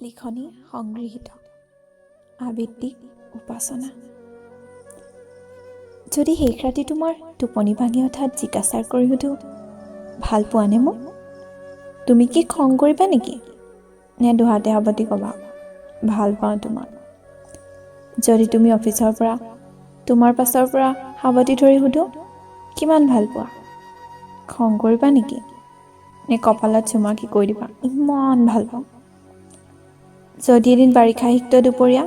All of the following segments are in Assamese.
লিখনি সংগৃহীত। আবৃত্তি উপাসনা। যদি শেষ ৰাতি তোমাৰ টোপনি ভাঙি উঠাত জিজ্ঞাসা কৰি সোধোঁ, ভাল পোৱানে মোক? তুমি কি খং কৰিবা নেকি, নে দুহাতে সাৱটি ক'বা, ভাল পাওঁ তোমাক? যদি তুমি অফিচৰ পৰা তোমাৰ পাছৰ পৰা সাৱটি ধৰি সোধোঁ, কিমান ভাল পোৱা? খং কৰিবা নেকি, নে কপালত চুমা কি কৈ দিবা, ইমান ভাল পাওঁ? যদি এদিন বাৰিষা সিক্ত দুপৰীয়া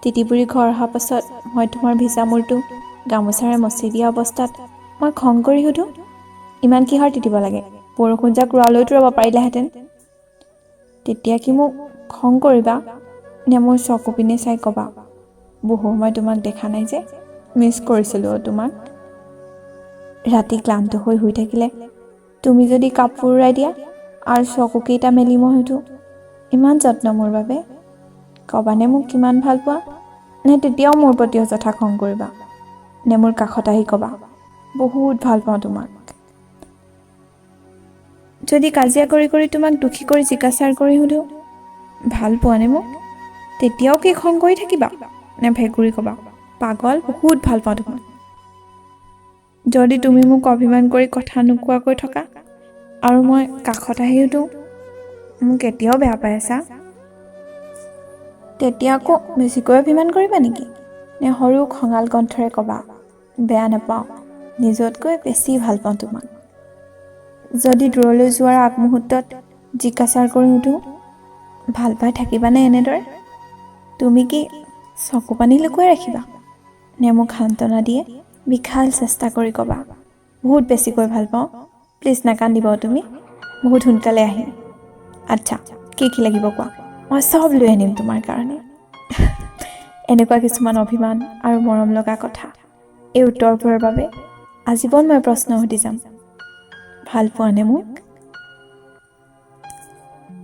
তিতিবুৰি ঘৰ অহা পাছত মই তোমাৰ ভিজা মূৰটো গামোচাৰে মচি দিয়া অৱস্থাত মই খং কৰি সোধোঁ, ইমান কিহৰ তিতিব লাগে, বৰষুণজাক ৰোৱালৈতো ৰ'ব পাৰিলাহেঁতেন, তেতিয়া কি মোক খং কৰিবা, নে মোৰ চকু পিনে চাই ক'বা, বহু সময় তোমাক দেখা নাই যে, মিছ কৰিছিলোঁ অ' তোমাক? ৰাতি ক্লান্ত হৈ শুই থাকিলে তুমি যদি কাপোৰ উৰাই দিয়া আৰু চকুকেইটা মেলি মই সোধোঁ, ইমান যত্ন মোৰ বাবে, ক'বানে মোক কিমান ভাল পোৱা, নে তেতিয়াও মোৰ প্ৰতি অযথা খং কৰিবা, নে মোৰ কাষত আহি ক'বা, বহুত ভাল পাওঁ তোমাক? যদি কাজিয়া কৰি কৰি তোমাক দুখী কৰি জিজ্ঞাসাৰ কৰি সোধোঁ, ভাল পোৱানে মোক? তেতিয়াও কি খং কৰি থাকিবা, নে ভেকুৰি ক'বা, পাগল, বহুত ভাল পাওঁ তোমাক? যদি তুমি মোক অভিমান কৰি কথা নোকোৱাকৈ থকা আৰু মই কাষত আহি সোধোঁ, মোক এতিয়াও বেয়া পাই আছা? তেতিয়া আকৌ বেছিকৈ অভিমান কৰিবা নেকি, নে সৰু খঙাল কণ্ঠৰে ক'বা, বেয়া নাপাওঁ, নিজতকৈ বেছি ভাল পাওঁ তোমাক? যদি দূৰলৈ যোৱাৰ আগমুহূৰ্তত জিজ্ঞাসাৰ কৰি সোধোঁ, ভাল পাই থাকিবানে এনেদৰে? তুমি কি চকু পানী লুকুৱাই ৰাখিবা, নে মোক সান্তনা দিয়ে বিশাল চেষ্টা কৰি ক'বা, বহুত বেছিকৈ ভাল পাওঁ, প্লিজ নাকান্দিব তুমি, বহুত সোনকালে আহিম। আচ্ছা, কি কি লাগিব কোৱা, মই চব লৈ আনিম তোমাৰ কাৰণে। এনেকুৱা কিছুমান অভিমান আৰু মৰম লগা কথা, এই উত্তৰবোৰৰ বাবে আজীৱন মই প্ৰশ্ন সুধি যাম, ভাল পোৱানে মোক?